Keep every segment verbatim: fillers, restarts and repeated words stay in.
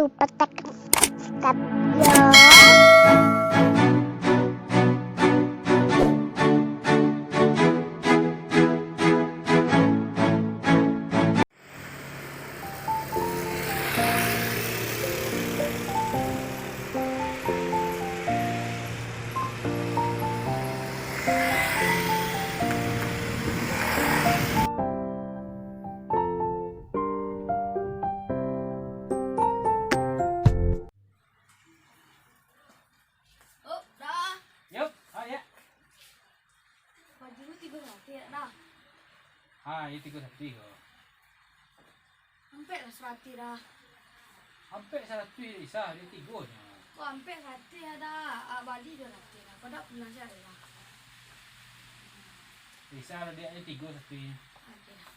Patek step yo. Oh, dah. Yup, ah, ya. Baju tigo saratuih, dah. Ha, iyo tigo saratuih ko. Ampek lah saratuih dah. Ampek saratuih, Isa, iyo tigo nyo. Kok ampek saratuih dah? Ah, bali duo saratuih dah. Kok dak pernah cari lah. Isa, lah diak nyo tigo saratuih. Oke dah.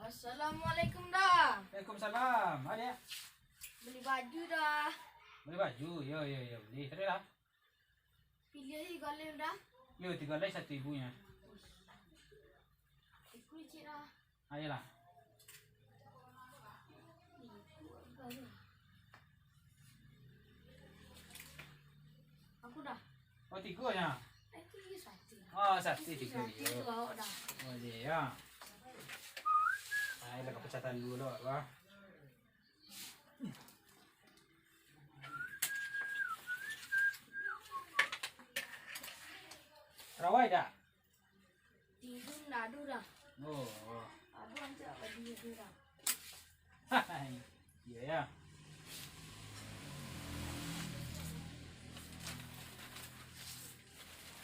Assalamualaikum, dah. Waalaikumsalam. Adiak. Beli baju, dah. Beli baju? Yo, yo, yo, beli. Tadi lah. Pilih tigo alai, dah. Yo, tigo alai saratuih ribu nyo. Ikut, cik, dah. Ayolah. Aku dah. Oh, tigo nyo. Eh, itu iyo saratuih. Oh, saratuih tigo, saratuih iyo. Itu awak dah. Oh, iyo, yo. Ayolah, ka pacatan dulu lo, wah. Rawai dak? Tigo ndak ado dah. Oh. Ado ancak baju tu dah. Iyo, yo.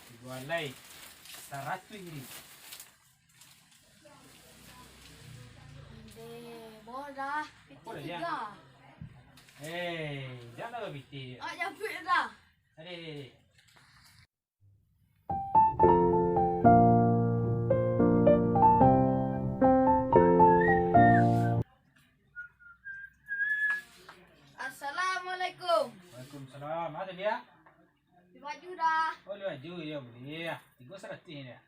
Tigo alai saratuih ribu. Deh, bawa dah. Pitih tigo. Eh, janganlah bapitih. Ah, japuik dah. Adeh, adeh, adeh. Assalamualaikum. Waalaikumsalam. Ado, Diak? Beli baju dah. Oh, beli baju, yo, buliah. Tigo saratuih, Diak.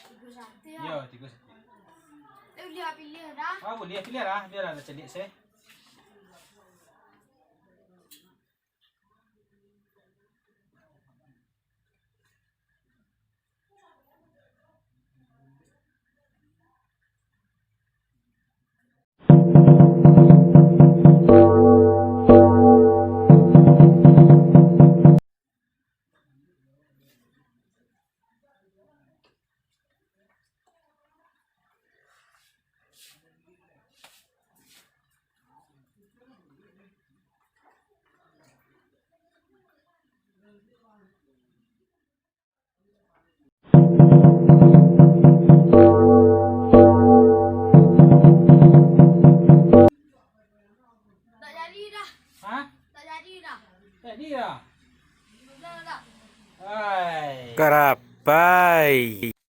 Tigo saratuih, yo? Yo, tigo saratuih. Eh, buliah pilih dah. Ah, buliah pilih lah, bialah lah caliak se. Tak jadi dah. Hah? Tak jadi dah. Jadi dah. Udah, udah. Hai. Karapai.